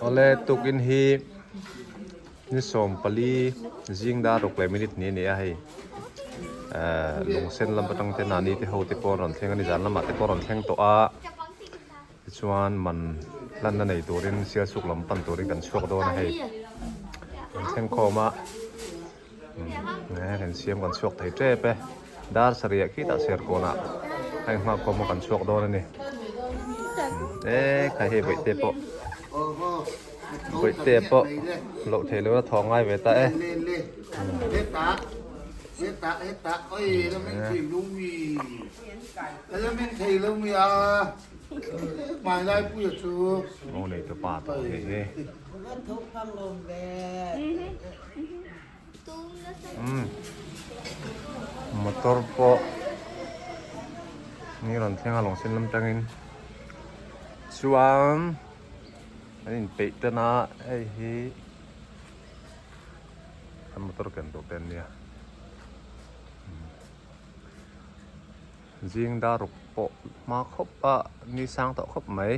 Awle tukin hi ni 14 zing dar ruk leh minute ni a ni a hei ehh lungsen lam atang te nani te ho te pawh an rawn thleng a ni zan lamah te pawh a rawn thleng tawh a tichuan man hlanna nei turin sialsuk lam pan turin kan chhuak dawn a hei an thleng khawm a. Kan siam kan chhuak thei tep e dar sarih khitah serkawnah a inghak khawm a kan chhuak dawn a ni e khai hei bawihte pawh bawihte pawh loh theih loh na thaw ngai ve ta e. Aw nei tu pa tawh a nih hi. Motor pawh ni rawn thleng a lawng sen lam tangin chuan an inpeih tan a hei hi an motor ken tur te an nia zing dar ruk pawh hma khawp a ni sang tawh khawp mai.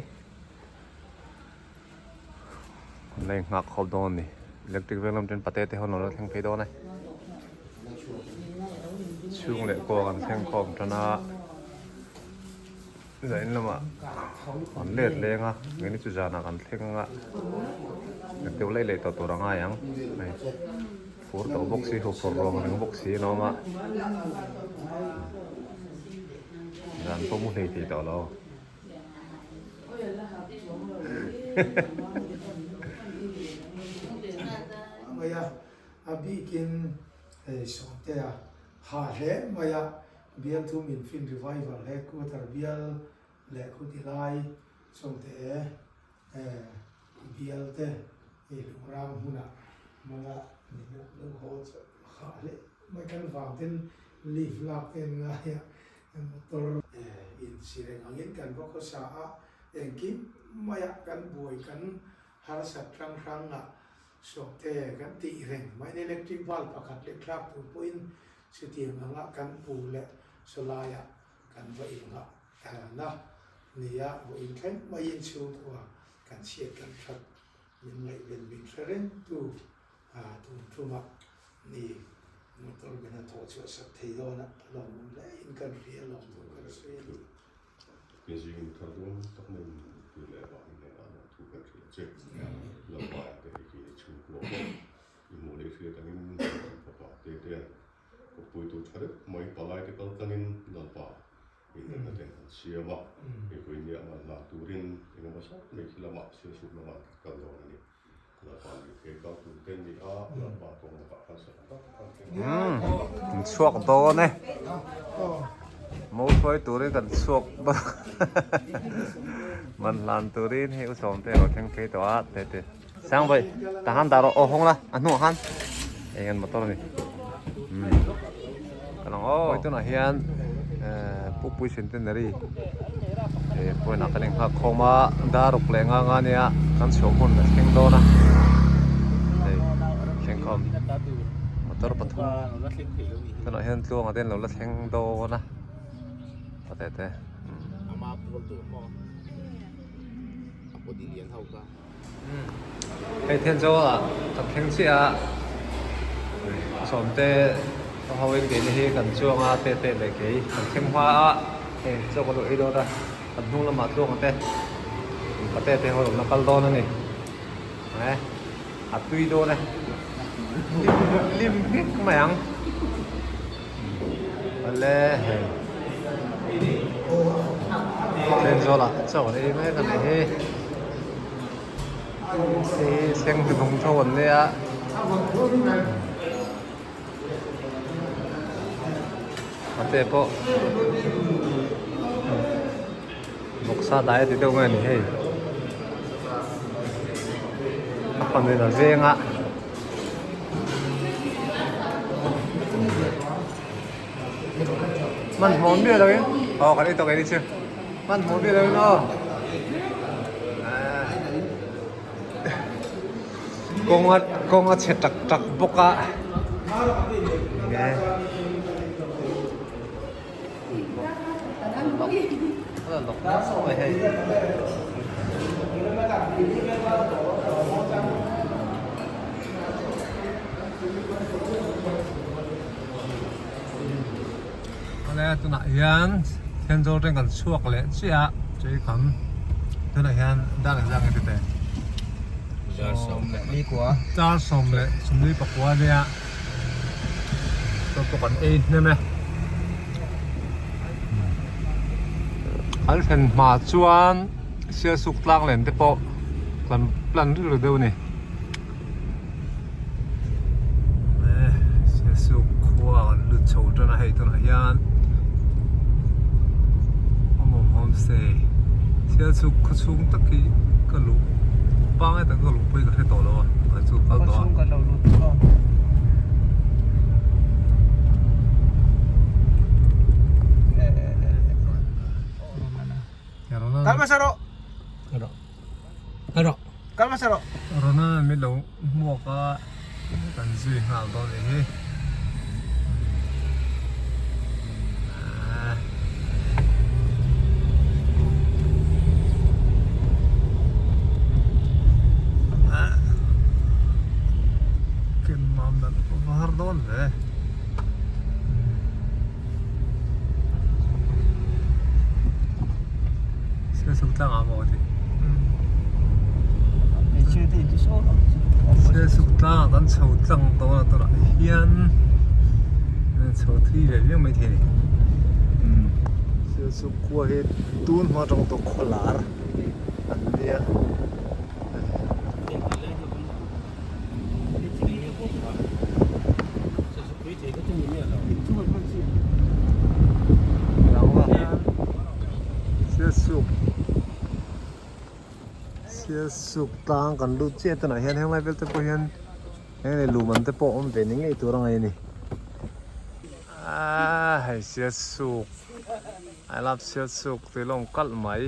An la inghak khawp dawn a ni. Electric veng lam ten pate te ho an lo la thleng phei dawn e. Chhung leh kuak an thleng khawm tan a. Zain lamah an let leng a, engin chu zanah kan thleng anga kan deuh laih laih tawh tur a ngai ang. Hei fur tawh bawk si, huphurh ruang reng bawk si an awm a. Zan pawh mu hlei thei tawh lo. Mai a, a bikin hei Sawmtea ha hle mai a, Bialthu min fin revival headquarter bial leh khuti lai Sawmte bial te hei Lungrang hmunah hmanga min lo haw ha hle mai kan vang ten leave lak te an ngai a. Motor insi reng angin kan va khawsa a, engkim maiah kan buai kan harsat hrang hrangah sawhte kan tih reng mai. Electric bulb pakhat leh thlak tur pawhin chutiang anga kan pu leh sawlaiah kan va inngah na nia vawiin thleng maiin chhungkua kan chhiat kan that min ngaihven min hre rengtu Tun tumah ni motor min han thawh chhuah sak thei dawn a, a lawmawm hle in kan hria a lawm tur kan sawi a ni. Zing thar dawn tak mai in tui leh vangin hnenah lawm thu kan hrilh a che. Lalpa te hei khi chhungkua pawh i hmuh leh hriat angin kan fapa te te an kawppui tur tha deuh mai palai te kal tlangin Lalpa Inremna te an siam a, hei pawhin nia man hlan turin engemaw zat mai khi lamah sialsuk lamah an kal dawn a ni. Kan chhuak dawn e mo hruai turin kan chhuak man hlan turin hei u sawm te alo thleng phei tawh a te te sang vawi tah khan dah rawh aw hawng la a hnuah khan eng an motor a ni ka lang aw tunah hian pukpui centenary He point ah kan inghak khawm a dar ruk leh nga nga nia kan chhuah hun a thleng dawn a hei thleng khawm motor pathum tunah hian tluang ah te an lo la thleng dawn a a te te Hei Thenzawl ah kan thleng chiah a sawmte ho in keini hi kan chuang a te te leh kei kan thleng hma a hei chaw ka luh ei dawn a kan hnung lamah tluang te pate te ho awmna kal dawn a ni e a tui dawn e lim nghek mai ang. Awle hei Thenzawl ah chaw an ei mek a ni hi hei thleng hnuhnung tho an nia a te pawh vawksa dai a ti deuh mai a ni hei a fanu in a veng a. Hmanhmawh miah lo in aw kan ei tawh kei ni chu hmanhmawh miah lo in aw kawng a kawng a chhe tak tak bawk a nge a la lawk nasa mai hei. Awle tunah hian Thenzawl teng kan chhuak leh chiah a chei kham tunah hian dar engzah nge tete Dar sawm leh li kua Dar sawm leh sawmli pakua ania chaw pawh kan ei hnem e an thlen hma chuan Sialsuk tlang len te pawh kan plan rilru deuh a ni. Sialsuk khua kan lut chho tan a hei tunah hian Awmawm homestay Sialsuk khaw chhung tak hi ka luh pangai tak ka luh pawhin ka hre tawh lo a a chu kal tawh a. Khaw chhung kan lo lut tawh a. Kal hmasa rawh. Kal rawh. Kal hmasa rawh. Rona mi lo hmuak a kan zui nghal dawn nih hi. Ken mam dan va har dawn ve. Sialsuk tlang ah maw tih. Sialsuk tlang ah kan chho tlang dawn a tunah hian chho thui ve viau mai thei a ni. Sialsuk khua hi tun hma atang tawh khaw lar an nia. Sialsuk tlang kan lut chiah tunah hian henglai vel te pawh hian eng leh luman te pawh awm ve ni ngei tur a ngaih a ni aaa hei Sialsuk I love Sialsuk tih lawng kalh mai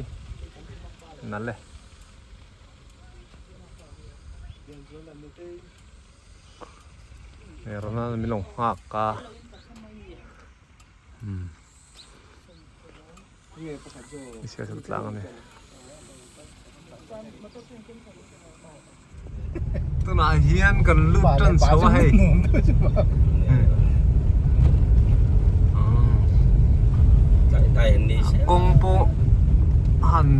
nalh e. Ronald min lo nghak a chhiat tlang a ni tunah hian kan lut tan chho a hei kawng pawh han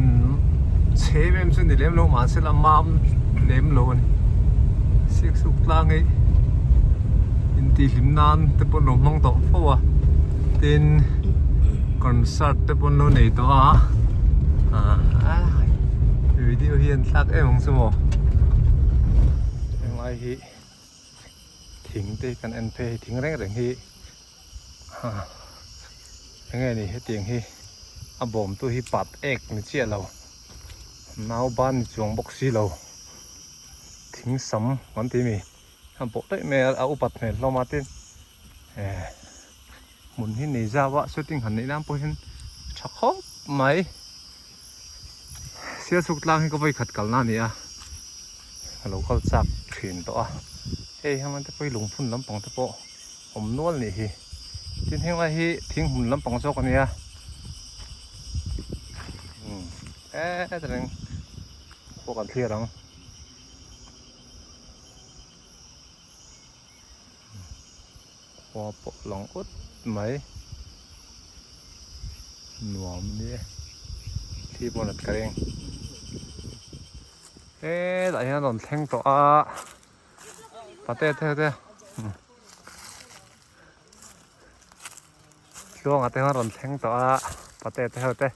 chhe em em chu ni lem lo mahse la mam lem lo a ni siaksuk tlang hi intihhlim nan te pawh an lo hmang tawh fo a tin concert te pawh an lo nei tawh a ah video hi an thlak em ang chu maw henglai hi. Thing te kan en phei hei thing reng reng hi enge ni hetiang hi a bawm tu hi pat ek ni chiah lo nau ban ni chuang bawk si lo thing sam kan tih mi a bawh daih mai a a upat hmel hlawm a tin eh hmun hi nei zau a shooting han neih nan pawh hian tha khawp mai. Sialsuk tlang hi ka vawi khat kalna a ni a ka lo kal chak thin tawh a hei heng te pawh hi lungphun lampang te pawh awm nual a nih hi tin heng lai hi thing hmun lampang zawk a nia umm hetlai pawh kan thlir ang. Khua pawh lang ut mai nuam nia thi pawh nat ka ring hetah hian a rawn thleng tawh a pate te te tluanga te khan a rawn thleng tawh a pate te ho te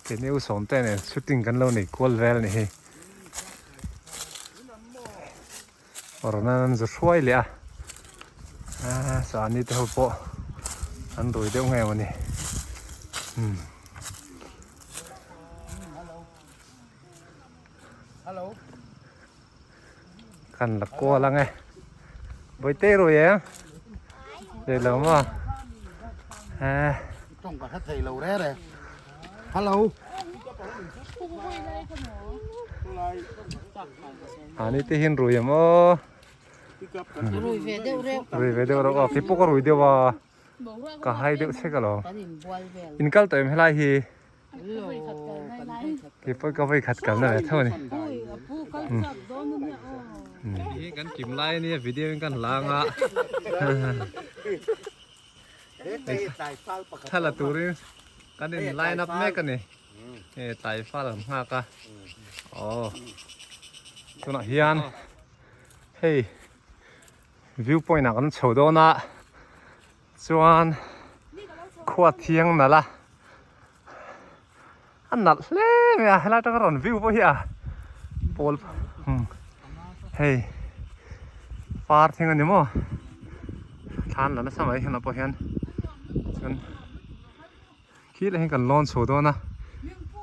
keini u sawm te nen shooting kan lo nei kual vel a ni hi. Rawn an zu hruai leh a aaa sahni te ho pawh an rui deuh ngei a ni umm. Kan la kual ang e Bawihte i rui em rui lo maw aaa. Ani te hian rui em aw. Rui ve deuh reuh. Rui ve deuh reuh a kei pawh ka rui deuh a. Ka hai deuh chek alawm. In kal tawh em helai hi? Keipawh ka vawi khat kalna ve tho a ni. Hi kan kim lai ania video in kan lang a. Thla la turin kan in line up mek a ni. Hei tlai fal an nghak a. Aw tunah hian hei view point ah kan chho dawn a chuan khua thiang nalh a a nalh hle mai a helai atanga rawn view pawh hi a pawl hei par thing a ni maw thlan la nasa mai henah pawh hian chuan khi leh hian kan lawn chho dawn a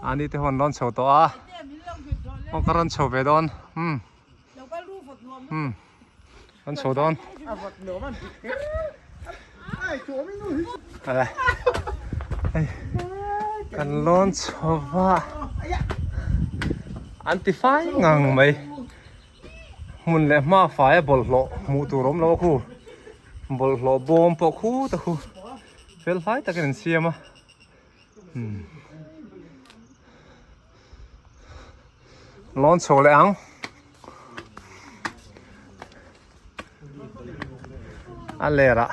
ani te ho an lawn chho tawh a aw ka rawn chho ve dawn umm umm an chho dawn ala hei kan lawn chho va an ti fai ngang mai hmun leh hma fai a bawlhhlawh hmuh tur awm lo a khu bawlhhlawh bawm pawh khu ta khu fel fai takin an siam a umm lawn chho leh ang. A ler ah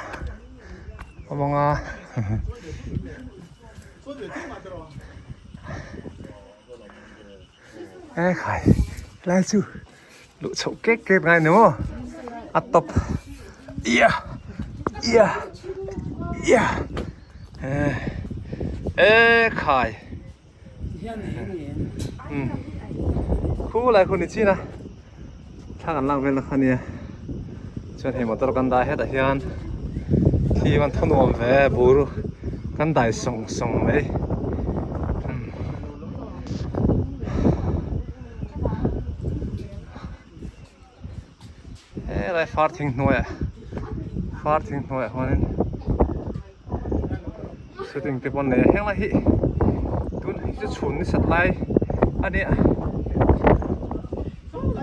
awm ang a e khai helai chu luh chhoh kek kek ngai ni maw a tawp ia ia ia e khai. Khu lai khu ni chin a thla kan lak vel kha nia chuan hei motor kan dah hetah hian thli kan thaw nuam ve bur kan dai sawng sawng mai helai far thing hnuaiah far thing hnuaiah huanin shooting te pawh an nei a heng lai hi tun hi chu chhun ni sat lai a nia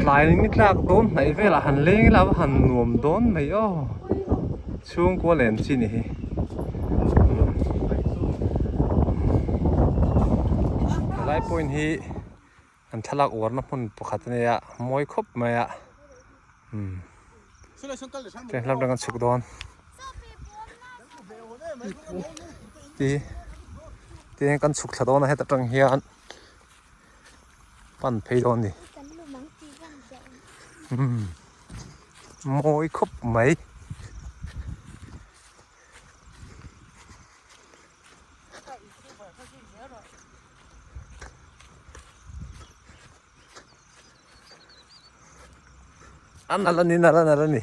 tlai ni tlak dawn hnaih velah han leng ila a va han nuam dawn mai aw chhungkua lem chi ni hi helai point hi. An thlalak uarna hmun pakhat a nia mawi khawp mai a umm heng lam atang an chhuk dawn ti ti hian kan chhuk thla dawn a heta tang hian pan phei dawn a ni umm mawi khawp mai. A nalh a ni nalh a nalh a ni.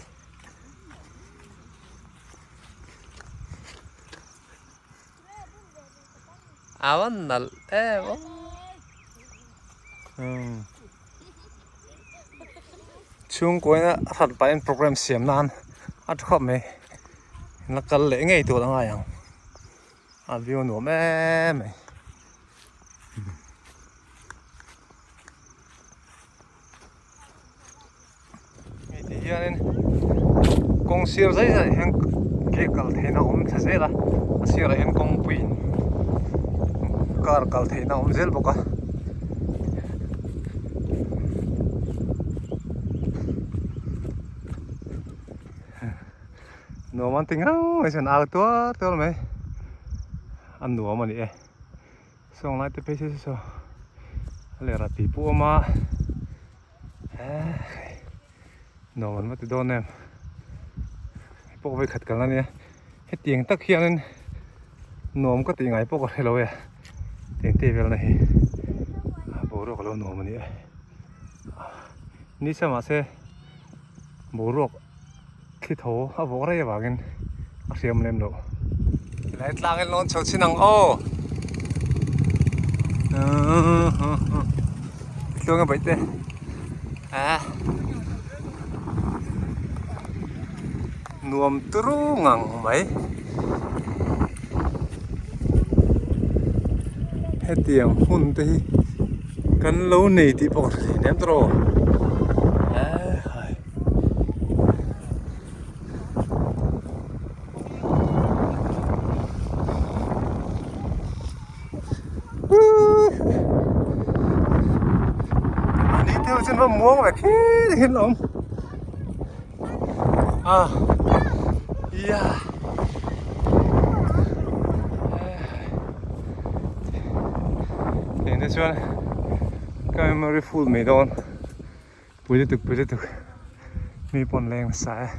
A va nalh em aw. Umm. Chhungkuaina a hrat pahin program siam nan a tha khawp mai. La kal leh ngei tur a ngai ang. A view nuam em mai. Hei ti hianin kawng sir zai zai hian ke kal theihna a awm thla zel a a sirah hian kawngpui car kal theihna a awm zel bawk a. Nuam an ti ngang mai chuan au tuar tuar mai a nuam a ni e sawng lai te phei se saw a lera tui pawh a awm a hei nuam an va ti dawn em hei pawh vawikhat kalna ania hetiang tak hianin nuam ka tih ngai pawh ka hre lo e tiang te velna hi boruak a lo nuam a ni e nisa mahse boruak. Thli tho a vawk rei avangin a hriam lem loh. Tilai tlang in lawn chho chin ang aw. Tluang a baih te. Ah. Nuam turu ngang mai. Hetiang hmun te hi kan lo nei tih pawh ka hre thei nem tawh. chin va muang ve khi hin awm a ia eng te chuan ka memory full mai dawn pui lutuk pui lutuk mi pawn leng nasa e.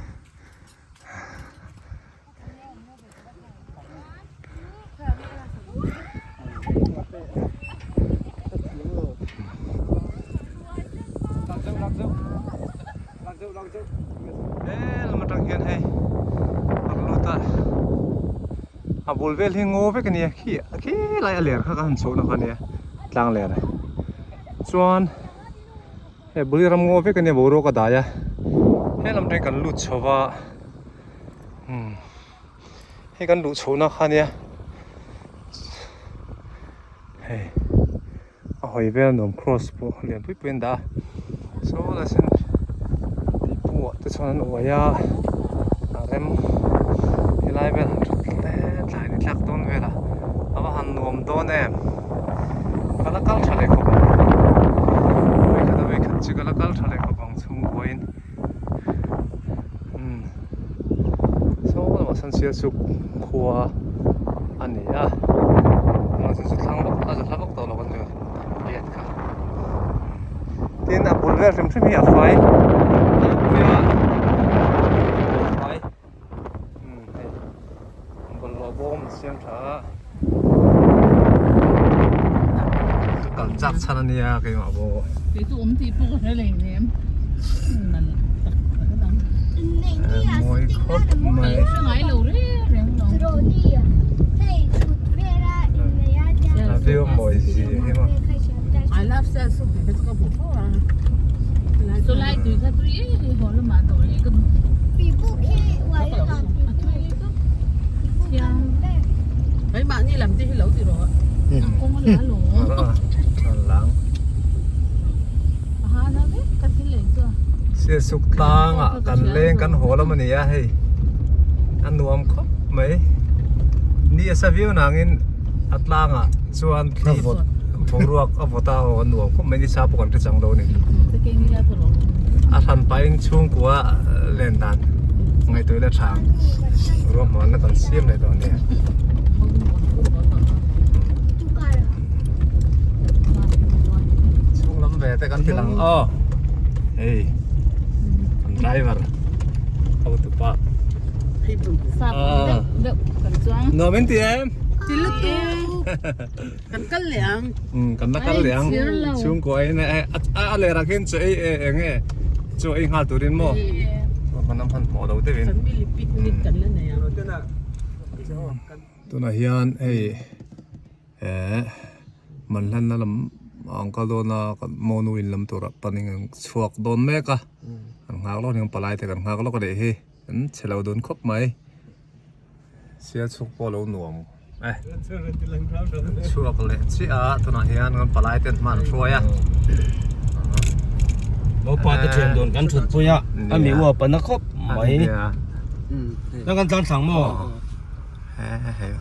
He lam atang hian hei a rawn lut a a bul vel hi ngaw vek a nia khi khi lai a ler kha ka han chhoh na kha a nia tlang ler chuan He bul hi ram ngaw vek a nia boruak a dai a he lam te kan lut chho va umm hei kan luh chhoh na kha nia hei a hawi vel nuam cross pawh lian pui pui an dah a saw la sen pipu ah te chuan an uai a a rem helai vel han thut hle tlai ni tlak dawn vel a a va han nuam dawn em ka la kal tha leh khawp ang vawikhat a vawikhat chu ka la kal tha leh khawp ang chhungkuain umm saw lamah sawn sialsuk khua a ni a tunah chuan chu thlang vak a za hla vak tawh lo kan chu gate kha tin a bul vel hrim hrim hi a fai tlangpui a a fai. Umm hei bawlhhlawh bawm an siam tha a ka kal chak chhan a nia keimah pawh. Kei chu awm tih pawh ka hre lei nem nal tak tak a dang. Mawi khawp mai. Ka lo hre ngai lo reng reng lo. A view a mawi zia hi maw. I love sel soup tih te chu ka hmu fo a. Chulai tui kha tui em em haw lamah dawh leh ka duh. A tui chu thiang. Keimahni lam te hi lo ti rawh. A kawng a la lo. A lang. A ha na vek ka thil lei chu a. Sialsuk tlangah kan leng kan haw lam a ni a hei a nuam khawp mai. Ni a sa viau nangin a tlangah chuan thli boruak a vawt a aw a nuam khawp mai ni sa pawh kan hre chang lo a ni. A hran pahin chhungkua len dan ngaihtuah ila tha ang ruahmanna kan siam leh dawn nia. Chhung lam ve te kan ti lang aw hei kan driver hotupa nuam in ti em Kan kal leh ang. Kan la kal leh ang. Chhungkua in a ler ah khin chaw ei eng nge chaw ei nghal turin maw kan lam han hmuh lo deuhin. Family picnic kan la nei ang. Tunah hian hei eh Manhlanna lam ang kal dawn a kan monu in lam turah panin an chhuak dawn mek a kan nghak lawk a ni ang palai te kan nghak lawk a nih hi an chhe lo dun khawp mai. Sialchhuk pawh lo nuam e. Chhuak leh chiah a tunah hian kan palai ten hma an hruai a. Mopa te thian dawn kan thut pui a a mi uap a na khawp mai. Na kan tlan thlang maw? He hei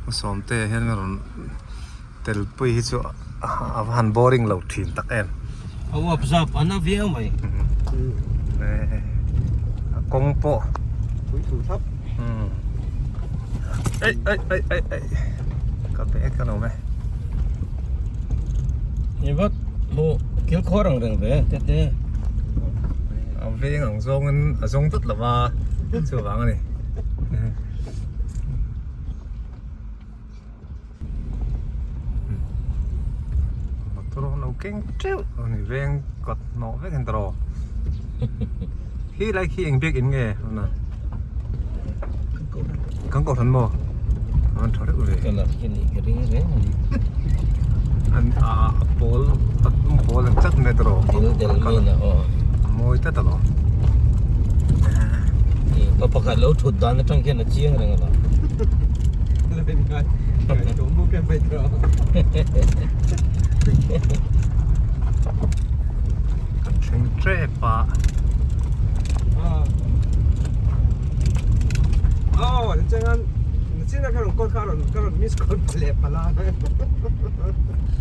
u Sawmte hian a rawn tel pui hi chu a va han boring lo thin tak em. A uap zap a na viau mai. A kawng pawh. Pui thu thap. Ei ei ei ei ei ka bag ka lo me. Ni vat mu kil khawr ang reng ve te te. A veng ang zawngin a zawng tlat lova chuvang a ni. Motor an lo keng teuh a ni veng kawt hnawh vek a ni tawh khi lai khi eng biak in nge huna kan kohhran maw an tha reuh ve an a a pawl a tum pawl an chat mai tawh a mawi tlat alawm. Pa pakhat lo thut dan atang khian a chiang reng a lo. Kan thleng tep a.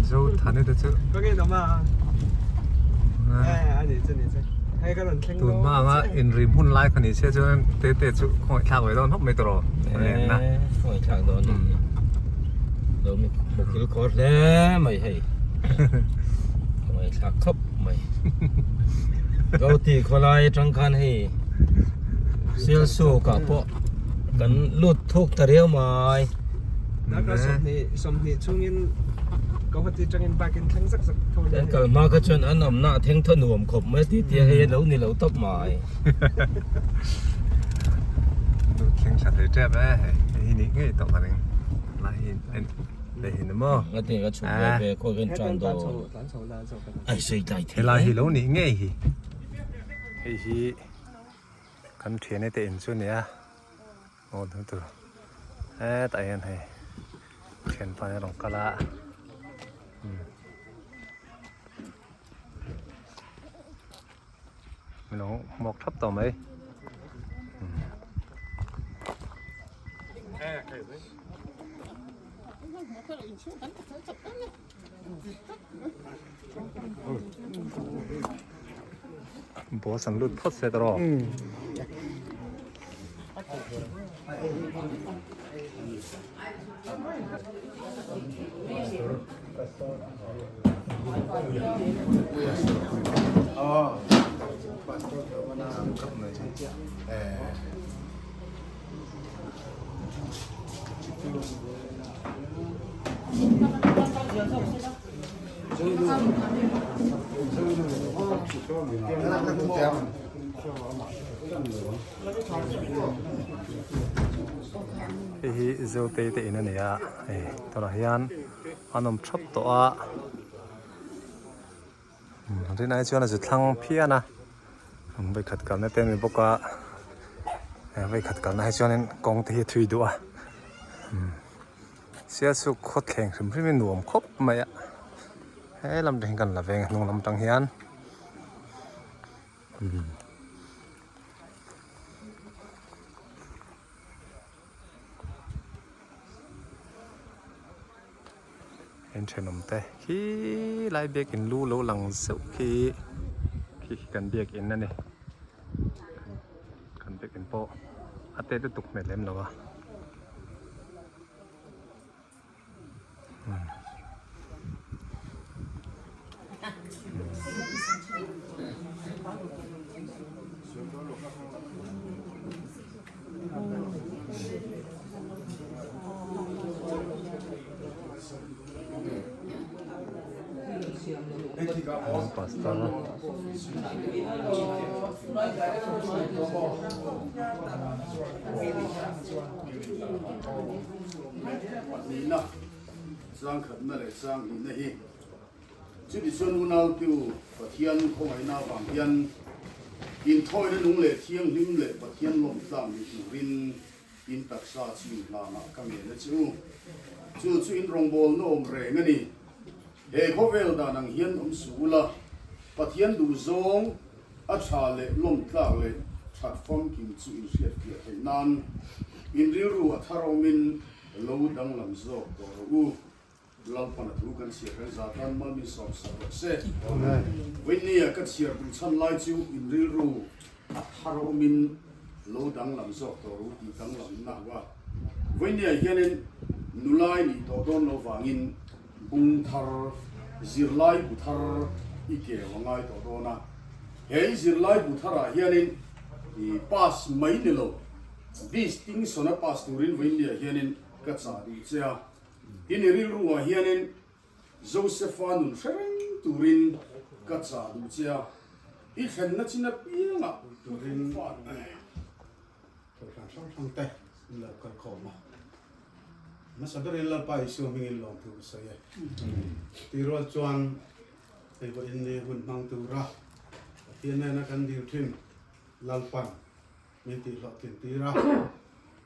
Zothani te chu. Tun hma anga inrim hun lai kha ni se chuan tete chu khawngaihthlak ve dawn hawp mai tawh rawh a lenna. Khawngaihthlak dawn a ni. Lo mi mukil khawr hle mai hei. Khawngaihthlak khawp mai. Gauti khawlai atang khan hei Sialsuk ah pawh kan lut thuk ta riau mai. Darkar 20 chhungin Guwahati atangin bike in thleng zak zak tho nia. Kan kal hma kha chuan an awmna a theng thaw nuam khawp mai a ti tia hei a lo ni lo tawp mai. Lut thleng tha thei tep e hei hi nih ngei tawh ka ring lai hi lei hi ni maw. Nga ti ka chhuk ve ve khawi kan tan dawn. Ai sawi tlai thei. Helai hi lo nih ngei hi. Hei hi kan thian te in chu nia. Aw hnu tur hetah hian hei thianpa hi a rawn kal a min lo hmuak thap tawh mai. Boss an lut phawt se tawh. Hei hi Zotei te in a ni a hei tunah hian an awm thap tawh a rinai chuan a zu thlang phian a vawikhat kalna te a ni bawk a vawikhat kalna hi chuanin kawng te hi a thui duh a Sialsuk khawthleng hrim hrim hi nuam khawp mai a he lam te hi kan la veng a hnung lam tang hian. En thenawm te khi lai biakin lu lo lang zeuh khi khi khi kan biakin a ni kan biakin pawh a te lutuk hmel lem lo a. Pastor Pahnihna, changkhatna leh changhnihna hi chuti chuan unautu Pathian khawngaihna avang hian inthawina nung leh thianghlim leh Pathian lawmtlang ni turin in taksa chim hlanah ka ngen a che u. Chu chu in rawngbawlna awm reng a ni. He khawvel dan ang hian awm suh ula, Pathian duhzawng a tha leh lawmtlak leh that famkim chu in hriatfiah theih nan in rilru a thar awmin lo danglam zawk tawh rawh u. Lalpan a thu kan chhiar reng zat tan mal min sawm sak rawh se. Vawinia ka chhiar duh chhan lai chu in rilru a thar awmin lo danglam zawk tawh rawh u tih danglamna a. Vawinia hianin nulai nih tawh dawn lo vangin Bung thar, zirlai bu thar i keu a ngai tawh dawn a. He i zirlai bu tharah hianin i pass mai ni lo, distinction a pass turin vawiinliah hianin ka chah duh che a. Tin, i rilruah hianin Josepha nun hre reng turin ka chah duh che a. I thlenna chin apiangah turin Kohhran hrang hrang te an lo kal khawm a. Hmasa berin Lalpa Isua hmingin lawmthu ka sawi e. Tih rual chuan hei vawiin ni hun hmang tura Pathian nena kan dil thin Lalpan min tihhlawhtlin tir a.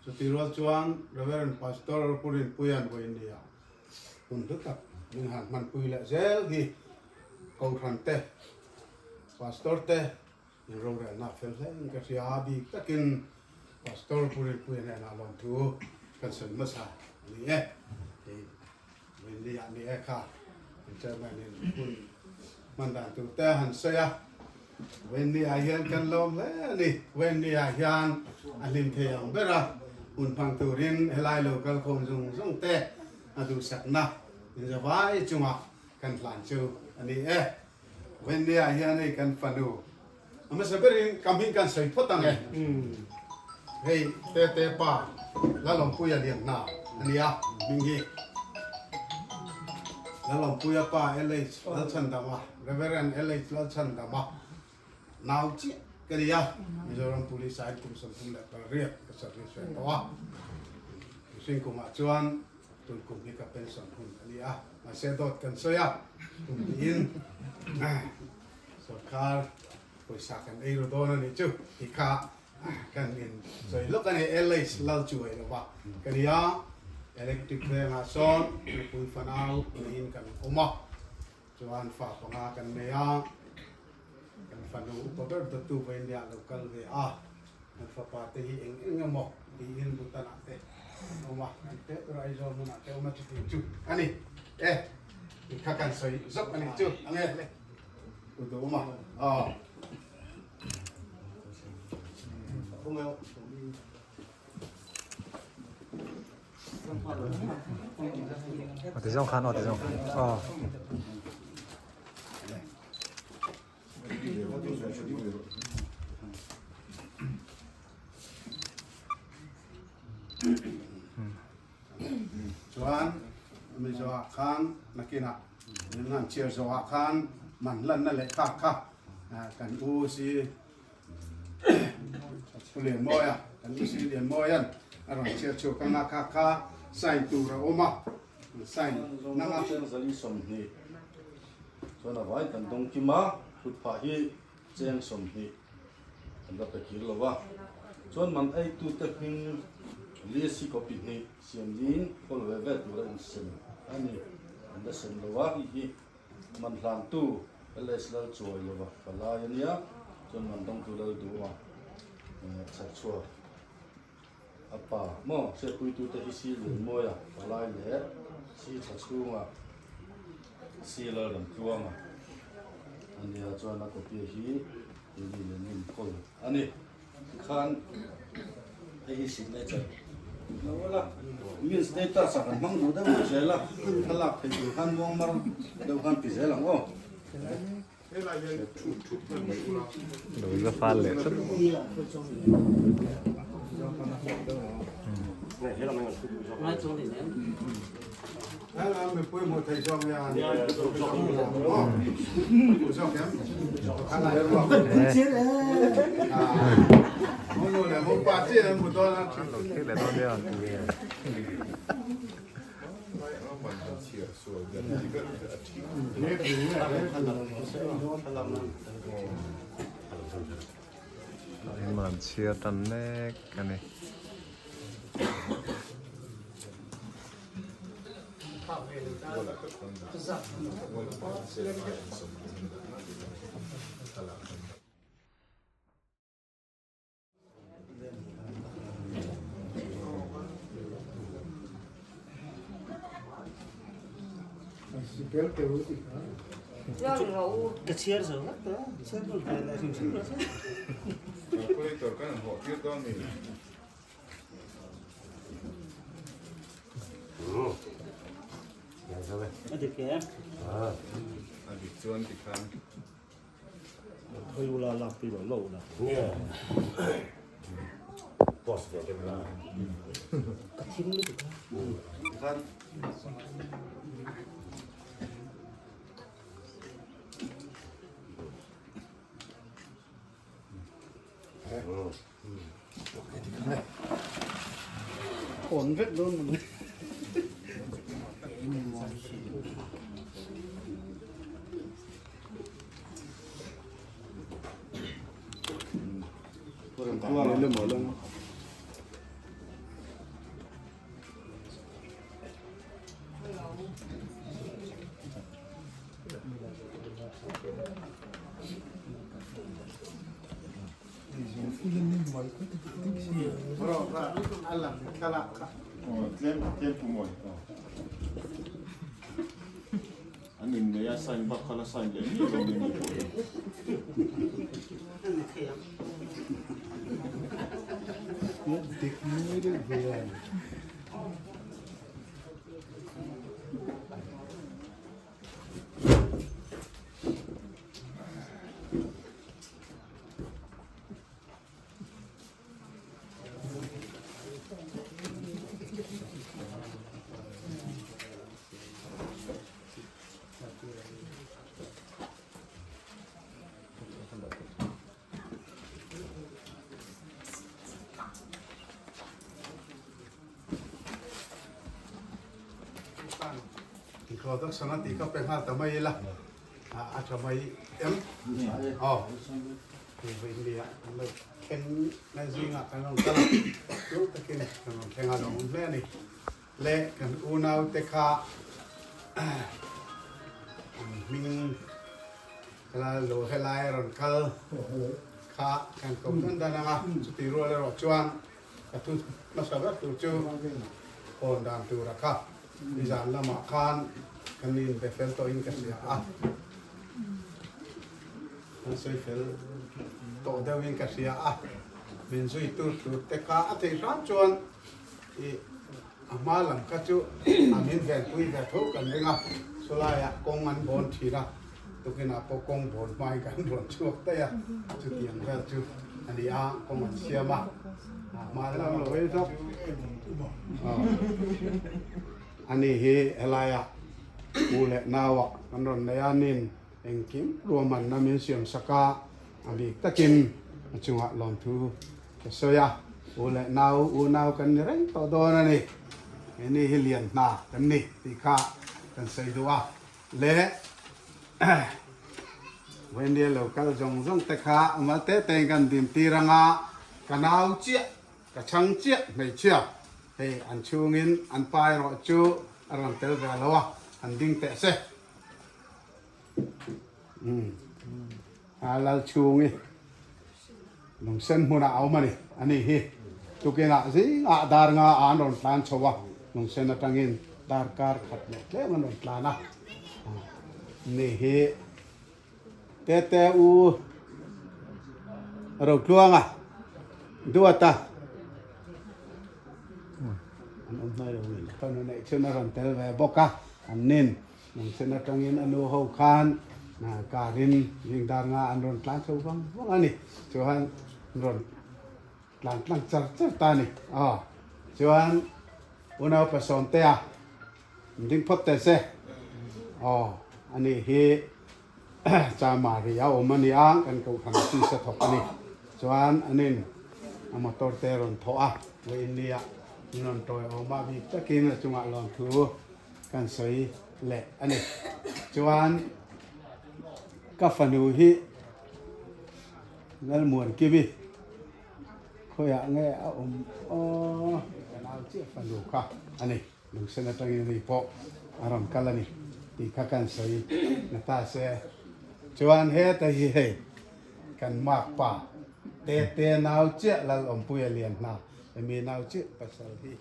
Chutih rual chuan Reverend Pastor Pu Rinpuia'n vawiin nia hun hlu tak min han hmanpui leh zel hi Kohhran te, Pastor te, In rorelna a fel hle in ka hria a, bik takin Pastor Pu Rinpuia hnenah lawmthu kan sawi hmasa a ni e. Hei Rinli ah ni e kha kan Chairman in hun Hman dan tur te han sawi a, Wendy ah hian kan lawm hle a ni. Wendy ah hian a hlim thei ang ber a, hun hmang turin helai lo kal khawm zung zung te a duhsakna inzavai chungah kan hlan chu a ni e. Wendy ah hian hei kan fanu a hmasa berin ka hming kan sawi phawt ang e. Hei Tete pa Lalawmpuia Lianhna a ni a, hming hi Lalawmpuia pa LH Lalchhandama, Reverend LH Lalchhandama nau chiah ka ni a, Mizoram Police ah kum 38 ka service ve tawh a, mihring kumah chuan tun kum hi ka pension hun a ni a, mahse dawt kan sawi a, kum tiin sorkar pawisa kan ei ru dawn a nih chu tih kha kan in sawi lawk a ni, LH lal chuai lo va ka ni a, electric vengah sawn mipui fanau niin kan awm a, chuan fa panga kan nei a, kan fanu upa ber dawttu vawiindia lo kal ve a, kan fapa te hi eng eng emaw tiin Bhutan ah te an awm a, kan teh ber Aizawl hmunah te awm a chutiang chu a ni e, tih kha kan sawi zawk a nih chu ange. Aw ti zawng khan aw ti zawng khan aw. Chuan Mizo ah khan nakinah min han chhiar zawh ah khan man lanna lehkha kha kan u si Pu Lianmawia kan u si Lianmawia'n a rawn chhiar chhuak anga kha kha sign tur a awm a sign nang a. Cheng zali 20 chuan a vai kan dawng kim a, thutphah hi cheng 20 an la pe kir lo va, chuan man eitute hming list hi copy hnih siam niin kawl ve ve tur a insem a ni, an la sem lo va, hei hi man hlantu LS lal chuai lo va palai a nia, chuan man dawngtu lal duh a chhakchhuak a pa maw hriatpuitute hi si Lianmawia palai leh si tha chhunga si lal Ramtluanga a nia, chuan a copy hi Lily Lenin kawl a ni. Tikhan hei hi signature lo la min status ah kan hmang duh deuh deuh zel a, thlalak thei tur khan muang mar deuh khan ti zel ang aw. Lo za fal leh tlat. Man chhiar tan mek a ni. Ka chhiar zo vek tawh a, chhiar nawn ve leh hrim hrim rawh se. Calculator kan han hawh tir dawn mi? A dik e. A dik chuan tikhan. Khoi ula lak pui lo lo ula. Nge. Post ve deuh la. Ka thim lutuk a. Tikhan. Awn vek dawn maw ni. Tlem tlem pu mawi. An in nei a. a sign bak kha la sign leh miah lo mai ni pawh hi. Dik mai deuh ve a. Introduction a tih ka pe nghal ta mai ila a tha mai em aw hei vawi nia an lo thleng lai zingah kan rawn kal a chu takin kan rawn thleng a lo awm hle a ni le kan unau te kha an hming la lo helai a rawn kal kha kan ko dan dan ang a chutih rual erawh chuan Ka thu hmasa ber tur chu hawn dan tura kha nizan lamah khan kan inbe fel tawhin ka hria a, kan sawi fel tawh deuhin ka hria a, min zui tur tur te kha a theih hram chuan ih a hma lam kha chu a min venpui ve tho kan ring a, sawlaiah kawng an bawn thin a, tukinah pawh kawng bawn hmain kan rawn chhuak daih a, chutiang vel chu a ni a, kawng an siam a, hma lam lo ei zawk a ni hi helaia u leh nauah kan rawn nei a, nin engkim ruahmanna min siam sak a, a bik takin a chungah lawmthu ka sawi a, u leh nau unau kan ni reng tawh dawn a ni, keini hi lian hna kan ni tih kha kan sawi duh a. Le Wendy lo kal zawng zawng te kha mal te te in kan dim tir anga ka nau chiah ka chhang chiah hmeichhia hei an chhungin an pa erawh chu a rawn tel ve lo a an ding teh se umm a lal chhungi lungsen hmunah a awm a ni ani hi tukinah zingah dar nga ah an rawn tlan chho a lungsen atangin darkar khat leh tlem an rawn tlan a ni hi tete u Rotluanga Duata an awm hnai lo in fanu neih chhun a rawn tel ve bawk a an nin. Lungsen atangin a nu ho khan car in zing dar nga an rawn tlan chho vang vang a ni. Chuan an rawn tlan tlang char char ta a ni. Aw chuan unau pasawmtea an ding phawt teh se. Aw ani hi Chamari a awm a ni a, kan kohhran office a thawk a ni. Chuan anin a motor te a rawn thawh a, vawiin nia min rawn tawiawm a bik takin a chungah lawmthu kan sawi leh a ni. Chuan ka fanu hi Lalmuankimi khawiah nge a awm aw ka nau chiah fanu kha a ni. Lungsen atangin ani pawh a rawn kal a ni tih kha kan sawi na ta se. Chuan heta hi hei kan makpa te te nau chiah Lalawmpuia lian hna emi nau chiah pasal hi.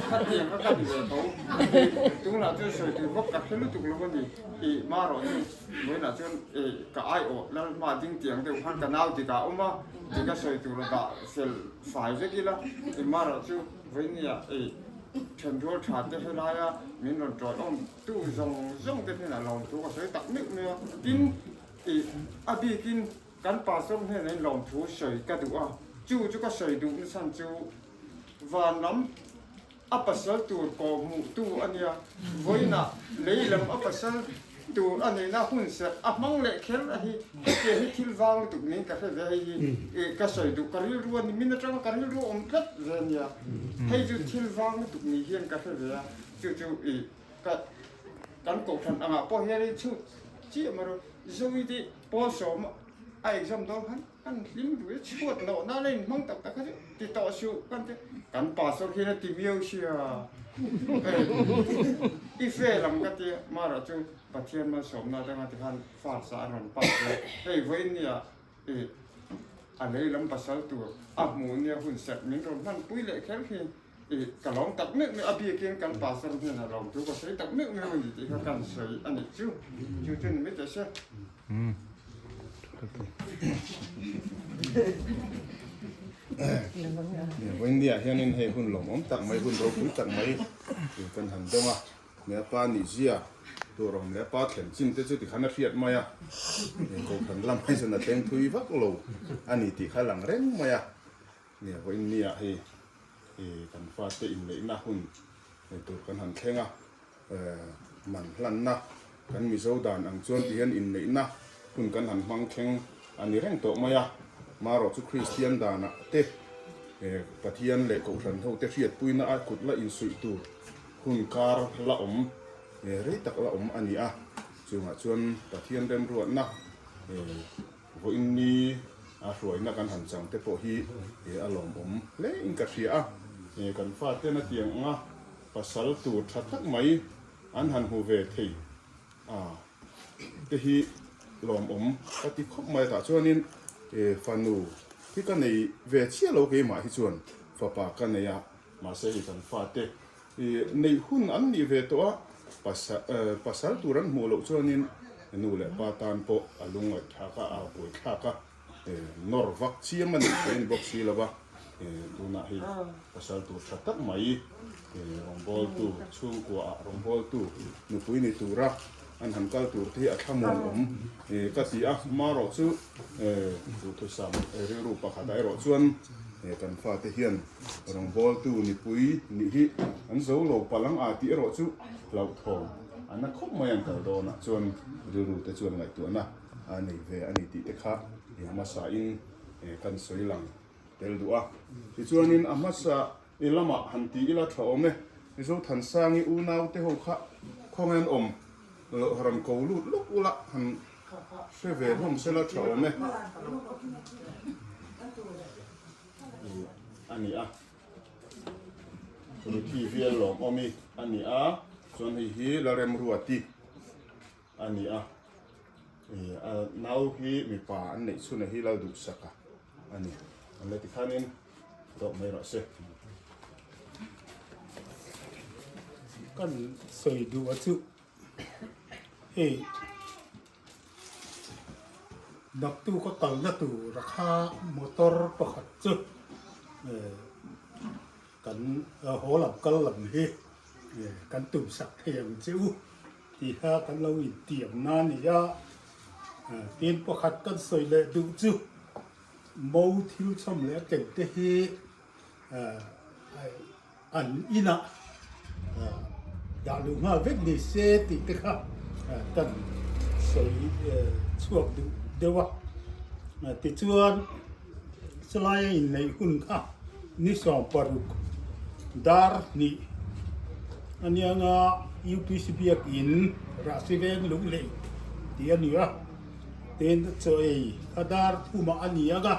Khatiang ka kan ve tho tunah chuan sawi tur vak ka hre lutuk lo a ni ih marawh chu vawiinah chuan ih ka aiawh lalhma ding tiang deuh khan ka nau dik ah a awm a dik a sawi tur a dah fel fai vek ila ih marawh chu vawinia ih thenrual tha te helaia min rawn tawih awm tu zawng zawng te hnenah lawmthu ka sawi tak meuh mai a tin ih a bikin Kan pastor hnenah in lawmthu sawi ka duh a, chu chu ka sawi duh nachhan chu vanram a pasal tur kawh hmuh tu a nia, vawiinah lei lam a pasal tur a neihna hun serh a hmang leh kher a hi hetiang hi thil vang lutuk niin ka hre ve hei hi ih ka sawi duh ka rilru a ni min atanga ka rilru a awm tlat ve a nia hei chu thil vang lutuk ni hian ka hre ve a chu chu ih ka kan kohhran angah pawh hian in chhut chiah mai rawh Zoe te pawl sawm a exam dawn khan Kan hlim duh e chhuat loh na la inhmang tak tak kha chu ti tawh suh kan ti kan pastor hian a ti miau sia i fail ang ka tia mara chu Pathian malsawmna atanga tikhan first ah a rawn pass a hei vawiin nia i a lei lam pasal tur a hmuh nia hun serh min rawn hman pui leh kher hi i ka lawm tak meuh meuh a biakin kan pastor hnenah lawm thu ka sawi tak meuh meuh a ni tih kha kan sawi a nih chu chu chu ni mai teh se. Vawiinniah hianin hei hun lawmawm tak mai, hun ropui tak mai kan han dawng a. Leh a pa nihzia tur awm leh a pa thlen chin te chu tikhan a hriat mai a. Kohhran lam hi chuan a thleng thui vak lo a ni tih kha a lang reng mai a. Vawiinniah hei kan fate inneihna hun tur kan han thleng a. Man hlanna kan Mizo dan ang chuan ti hian inneihna hun kan han hmang thleng a ni reng tawh mai a. Marawh chu Kristian danah te Pathian leh Kohhran ho te hriatpuina a kut la insuih tur hun kar la awm rei tak la awm a ni a. Chungah chuan Pathian remruatna vawiinni a hruaina kan han chang te pawh hi a lawmawm hle in ka hria a. Kan faten a tiang ang a. Pasal tur tha tak mai an han hmu ve thei a te hi lawmawm ka ti khawp mai a tah chuanin fanu hi ka nei ve chiah lo keimah hi chuan fapa ka nei a mahse hei kan fate neih hun an nih ve tawh a pasal tur an hmuh loh chuanin nu leh pa tan pawh a lungngaihthlak a a buaithlak a. Nawr vak chiam a nih theih a ni bawk si lo va, tunah hei pasal tur tha tak mai rawngbawltu chhungkuaah rawngbawltu nupui ni tura an han kal tur te hi a thlamuan awm ka ti a, marawh chu duhthusam rilru pakhatah erawh chuan kan fate hian rawngbawltu nipui nih hi an zo lo palh ang a tih erawh chu hlauhthawm a na khawp mai an kal dawnah chuan rilru te chuan ngaihtuahna a nei ve a ni tih te kha i hmasa in kan sawi lang tel duh a. Tichuanin a hmasa i lamah han ti ila tha awm e, Mizo Thansangi unau te ho kha khawnge an awm loh rawn ko lut luk ula han hre ve hlawm sela tha awm e a ni a. Ruthi vial lawmawmi a ni a, chuan hei hi Lalremruati. A ni a, ih a nau hi mipa an neih chhun a hi lal duh sak a a ni. An la ti khanin dawh mai rawh se. Kan sawi duh a chu hei naktuk a kalna tur a kha motor pakhat chu eh kan haw lam kal lam hi kan tum sak thei ang che u. Tiha kan lo intiam na a ni a, tin pakhat kan sawi leh duh chu mo thil chhawm leh a ken te hi an inah dah luh nghal vek ni se tih te kha kan sawi chhuak duh deuh a. Tichuan chulai a inneih hun kha ni 16 dar hnih a nianga UPC biakin Rahsi veng lung lei tih a ni a, tin chaw ei kha dar thumah a ni ang a,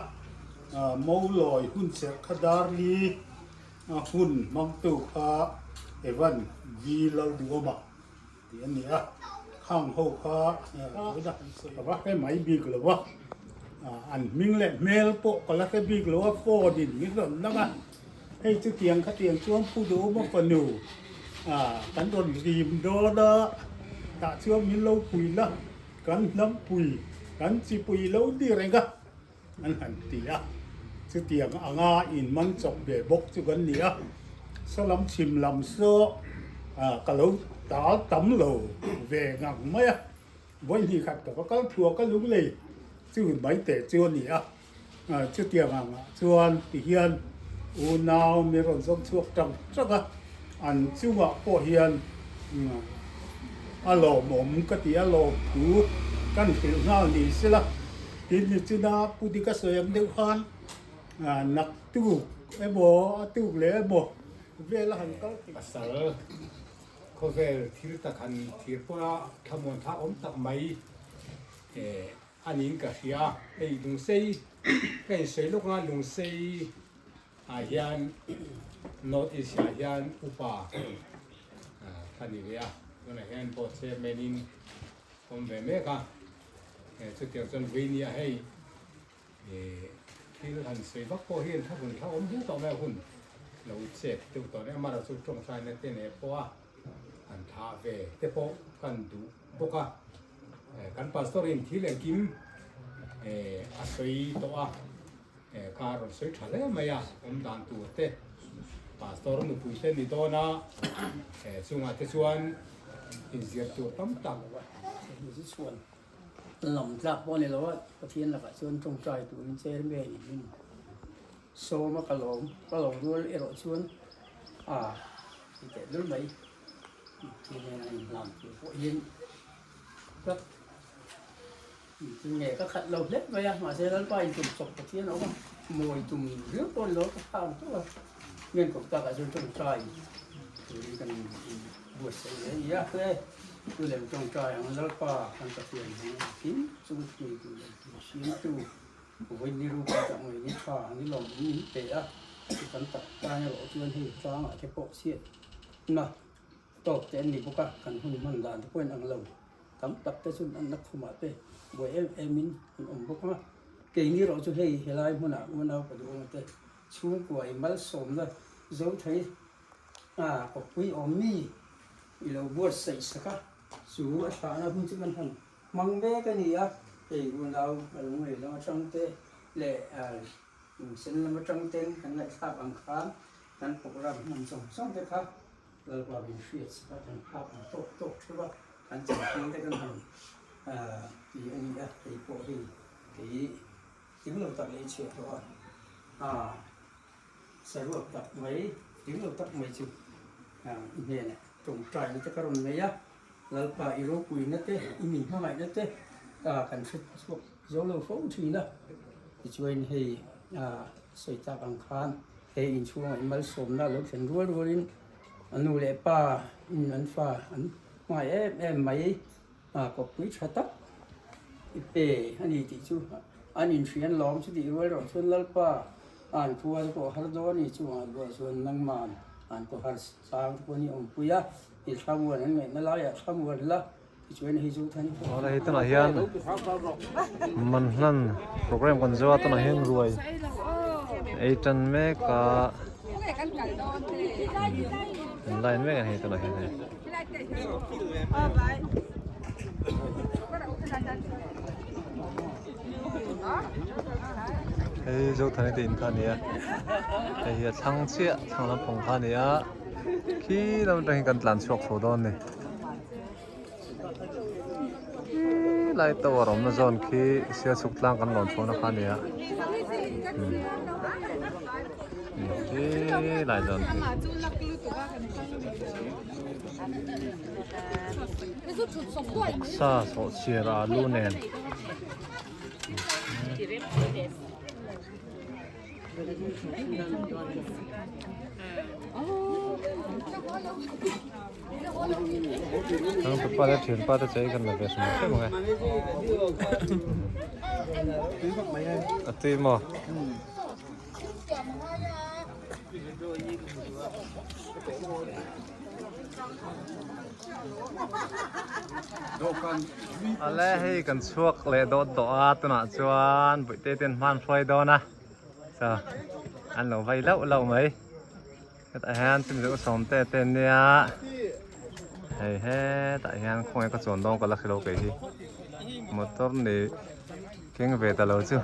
Mawlawi hun serh kha dar li a hun hmangtu kha Evan V Lalduhawma tih a ni a, khang ho kha ka va hre mai bik lo a, an hming leh hmel pawh ka la hre bik lo a, phone in min rawn lang a, hei chutiang khatiang chuan Pu Duhawma fanu kan rawn rim dawn a, tah chuan min lo pui la, kan hnam pui, kan chi pui lo ni reng a, an han ti a, chutiang anga inman chawp ve bawk chu kan ni a, saw lam chhim lam saw ka lo tal tam lo ve ngang mai a, vawihnih khat ka va kal thuak a lunglei chu mai teh chu a ni a, chutiang angah chuan tihian unau mi rawn zawng chhuak tang tang a, an chungah pawh hian. a lawmawm ka ti a, lawmthu kan hrilh nghal ni sela. Tin, nichina Pu Dika sawi ang deuh khan naktuk emaw a tuk leh emaw vela han kal thei. Pasal khawvel thil tak han thir pawha thlamuan thlak awm tak mai a niin ka hria. Hei Lungsei ka insawi lawk anga Lungsei ah hian North East ah hian upa ka ni ve a, tunah hian board chairman in awm ve mek a, chutiang chuan Vuinia hei thil han sawi vak pawh hian thla hun thla awm viau tawh mai a hun lo chet deuh tawh nia amaherawhchu chu tawngtaina te nen pawh a han thlah ve te pawh kan duh bawk a kan pastor in thil engkim a sawi tawh a kha a rawn sawi tha hle mai a awm dan tur te pastor nupui te ni dawn a chungah te chuan inzir tur tam tak. Lam tlak pawh a ni lo a, Pathian lakah chuan tawngtai turin chairman in min sawm a, ka lawm ka lo rual erawh chuan a ti teh lul mai. Pathian nen a inhlan tur pawh hian ka nge ka khat lo hlek mai a, mahse Lalpa in tum chawp Pathian a awm a, mawi tum riau pawh a ni lo, ka tha ang tawh a, ngen kawp takah chuan tawngtai turin kan buatsaih leh a ni a. Chu lem tawngtai ang Lalpa kan Pathian hmang engkim chung thuneitu leh engkim siamtu vawiin rupa tak mai ni tha ni lawm in min pe a, chu kan tak tan erawh chuan hei tlangah te pawh chhiatna tawk te an ni bawk a, kan hun hman dan te pawh in ang lo tam tak te chuan an na khumah te buai em em in an awm bawk a, keini erawh chu hei helai hmunah unau ka duh ang te chhungkua i malsawmna zo thei a kawppui awm mi I lo buatsaih sak a, chu a thlahna hun chu kan han hmang mek a ni a, hei unau a lo ngei lam atang te leh sen lam atang ten kan ngaihthlak ang khan kan program hman zawng zawng te kha Lalpa min hriat sak a, kan phak ang tawk tawk theuh a, kan chantir te kan han ti a ni a, hei pawh hei kei tling lo tak leh i chhiah tawh a. Saruak tak mai, tling lo tak mai chu i hnenah tawngtaina te ka rawn nei a, Lalpa i ropuina te, i min hmangaihna te kan hre chhuak zo lo fo thin a. Tichuan hei sawi tak ang khan he inchhungah i malsawmna lo thlen rual rualin a nu leh pa in an fa an hmangaih em em mai kawppui tha tak i pe a ni tih chu an inhrian lawm chutih rual erawh chuan Lalpa An khua te pawh har dawn ni chungah luah chuan nangman an khaw har sang te pawh ni awmpui a, i thlamuan an ngaihna laiah thlamuan la tichuan hei chu than Aw hei tunah hian man hlan program kan zo a tunah hian ruai ei tan mek a an line mek a ni hei tunah hian hei. Hei Zothani te in kha a ni a hei hi a thlang chiah thlang lampang kha a ni a khi lam atang hian kan tlan chhuak chho dawn a ni khi lai tower awmna zawn khi sialchhuk tlang kan lawn chhuahna kha a ni a khi lai zawn khi. Sa sawhchhiar alu nen. Thangtupa leh thianpa te chei kan la ve hrim hrim ang e. A tui maw? Ale hei kan chhuak leh dawt tawh a tunah chuan buihte ten hman hruai dawn a so an lo vai lauh lauh mai hetah hian chumi chu sawmte te an nia hei hetah hian khawnge ka chuan dawn ka la hrelo kei hi motor ni keng ve ta lo chu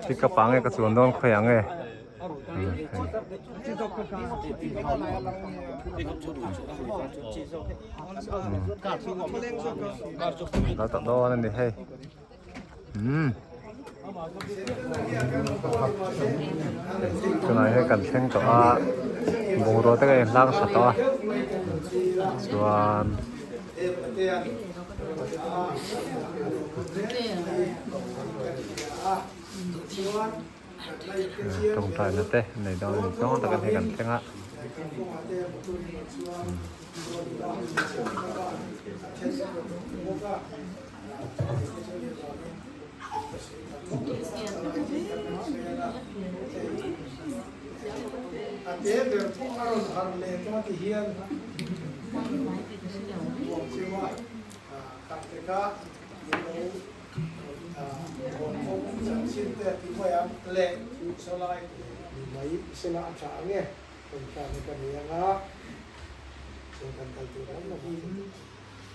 pickup ah nge ka chuan dawn khawiah nge. Lo tak dawn a ni hei umm tunah hian kan thleng tawh a bungrua te ka inhlang tha tawh a chuan. Tawngtaina te nei dawn a ni tluang takin hei kan thleng a.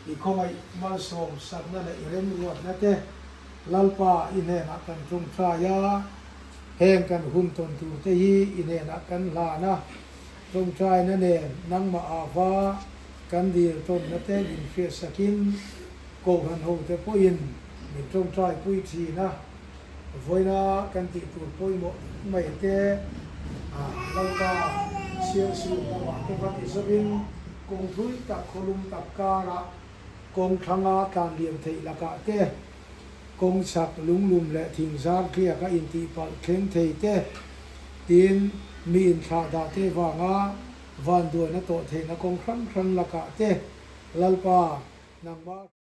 I khawngaih malsawm sakna leh i remruatna te Lalpa i hnenah kan tawngtai a, heng kan hun tawn tur te hi i hnenah kan hlan a, tawngtaina nen nangmah ava kan dil tawnna te min hriatsakin Kohhran hote pawhin min tawngtai pui thin a, vawiina kan tih tur pawimawh mai te Lalpa sialsur lamah te va ti zawin kawng thui tak khawlum tak karah kawng thlanga tlan liam theih lakah te, kawng chhak lunglum leh thing zar thliaka intihpalh thleng thei te, tin mi inthlahdah te vanga vanduaina tawh theihna kawng hrang hrang lakah te Lalpa nangmah.